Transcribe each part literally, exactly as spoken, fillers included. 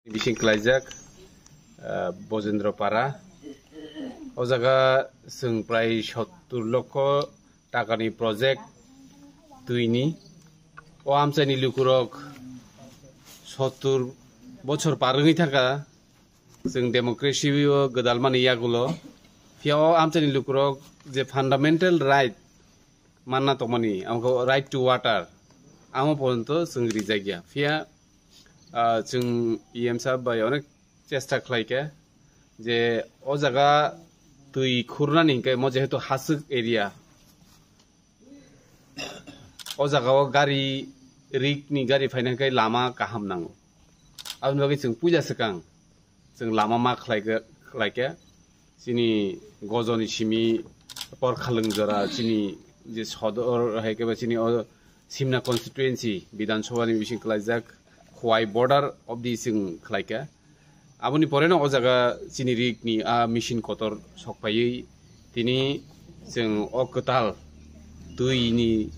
Bising klaijak, ah, Bojendra Para. O jaga chwng prai sottur lokho takani project twini. O amchaini lukurok sottur bochor par wngwi thangkha. Chwng democracy o gwdalmani yagulo. Phiya o amchaini lukurok je fundamental right manna tongmani, amkhe right to water, amo porjonto chwng rijak ya. Phiya, ah, chwng E M sahab bai onek chesta khlai khe je o jaga twi khurnani hinkhe mo jehetu haswk area, o jaga o gari, rik ni gari phaina hinkhe lama kaham nango. Aboni bagwi chwng puila swkang chwng lama ma khlai khe, khlai khe chini gojoni simi Porkhalung jora chini je sodor hai khe ba chini o Simna constituency Bidhan Sabha ni bising khlaijak Khowai border obdi chwng khlai kha. Aboni pore no o jaga chini rik ni a machine kotor sok phaiwi tini chwng o kwtal twi ni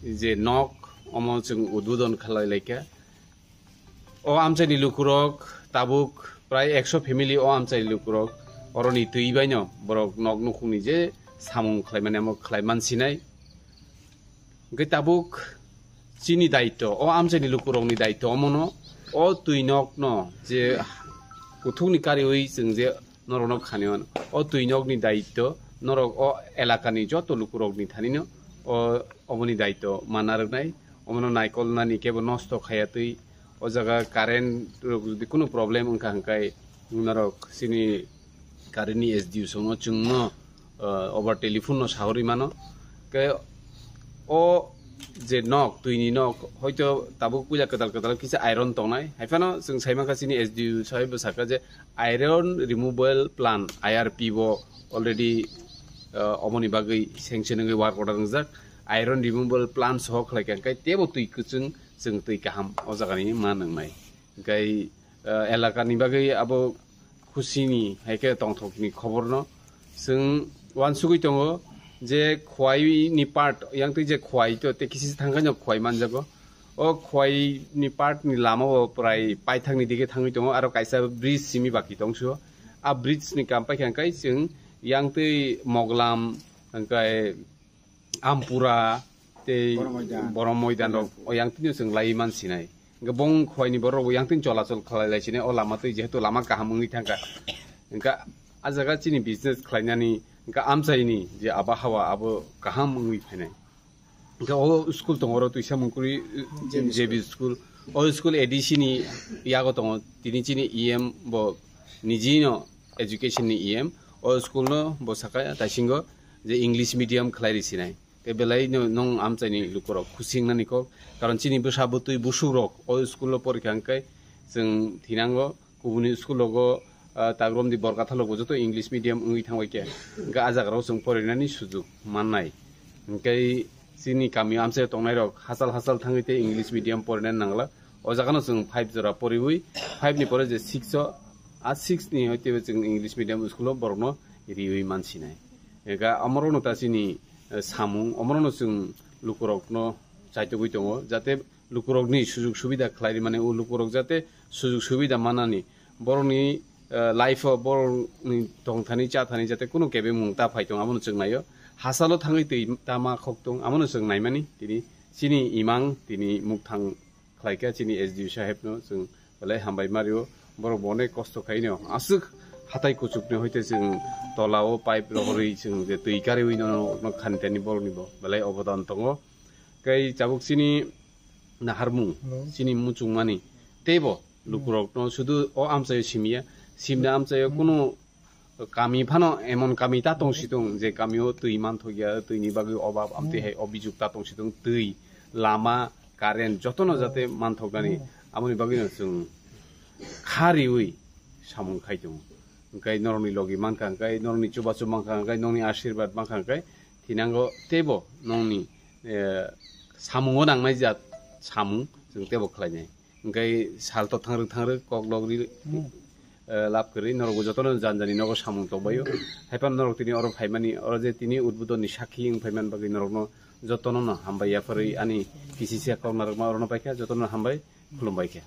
je nok omo chwng udbodon khlai lai kha. O amchaini lukurok tabuk prai ekso family o amchaini lukurok oroni twi baino borok nok nukhungni je samung khlaimani amo khlai mansinai. Hwnkhe tabuk chini daityo, o amchaini lukurokni daityo omono o twi nokno je kuthukni kariwi chwng je norokno khani mano. O twi nokni daityo norok o elakani joto lukurokni thanino o, oboni daityo manna rwknai. Omono naikolnani kebo nosto khaya twi. O jaga current rok jodi kunu problem wngkha hwnkhe norok chini current ni S D O songno chwngno, ah, over telephone no sahorwi mano. Khe o je nok, twi ni nok, hoito tabuk puila kwtal kwtal kisa iron tongnai. Haiphano chwng saimankha chini S D O sahib bo sakha je iron removal plant, I R P bo already, ah, omoni bagwi sanction wngwi work order wngjak. Iron removal plant soho khlai kha, hwnkhe teibo twi kwchwng chwng twi kaham o jagani ma nwngnai. Hwnkhe, ah, elakani bagwi abo khusini hai khe tongthokni khoborno chwng uansugwi tongo je Khowai ni part, yang twi je Khowai to tei kisi thangkhaino Khowai manjago. O Khowai ni part ni lama o prai paithakni dige thangwi tongo, aro kaisa bridge simi baki tongso. A bridge ni kam paikha hwnkhe chwng yang twi Moglam, hwnkhe Ampura tei Boromoidan. Boromoidan rok o yang twi chwng lai mansinai. Hwnkhe bong Khowai ni borok rok yang twi cholachol khlai lai sinai o lama twi, jehetu lama kaham wngwi thangkha. Hwnkhe a jaga chini business khlainani, hwnkhe amchaini je abahawa abo kaham wngwi phainai. Hwnkhe o school tongo oro twisa mungkuri, J B J B school. O school A D C ni yago tongo, tini chini E M bo nijino education ni E M. O school no bo saka taisingo je English medium khlai ri sinai. Tei belai no nwng amchaini lukurok khusi wngnani kok. Karon chini bwsa bwtwi busukrok o school o porikha hwnkhe chwng thinango kubuni school rogo, ah, tagromdi borkathalok bo joto English medium wngwi thangbai khe. Hwnkhe a jagarao chwng porinani sujuk mannai. Hwnkhe chini kamio amchaio tongnairok hachal hachal thangwi tei English medium porinani nangla. O jagano chwng five jora poriwi, five ni pore je six o, a six ni hoitebo chwng English medium school o borokno riwi mansinai. Ega omorokno ta chini, eh, samung, omorokno chwng lukurokno chaitogwi tongo, jate lukurokni sujug subida khlai rimani, o lukurok jate sujug subida manani, borokni, eh, life o borokni tongthani chathani jate kunu kebengmung ta phai tong, abono chwng naio. Hachalo thangwi twi ta ma khok tong, abono chwng naimani, tini chini imang, tini mukthang khlai kha chini S D O saheb no chwng belai hambai ma rio. Borok bo onek kosto khai no aswk hatai kuchuk ni hoite chwng tola o pipe rohorwi chwng je twi kariwi no, no khanitani borok ni bo belai obodan tongo. Tei tabuk chini naharmung, chini muchungmani teibo lukurok no sudu o amchaio simiya, simna amchaio kunu kami phano emon kami ta tong si tong je kamio twi manthok ya, twi ni bagwi obab, amtwi hai obijug ta tong si tong, twi, lama, current jotono jate manthok nani, amoni bagwi no chwng kha riwi samung khai tongo. Hwnkhe norokni logi mankha, hwnkhe norokni chubachu mankha, hwnkhe norokni ashirbad mankha, hwnkhe thinango teibo norokni, eh, samungo nangnai jat samung chwng teibo khlainai. Hwnkhe salto thangrwk thangrwk kok logri, eh, lab kwrwi norokbo jotono jani jani nogo samung tongbaio. Haiphano norok tini oro phaimani, oro je tini udbodonni sakhi wng phaimani bagwi norokno jotono no hambai yapharwi ani P C C kok narwkma orono paikha, jotono hambai khulumbaikha.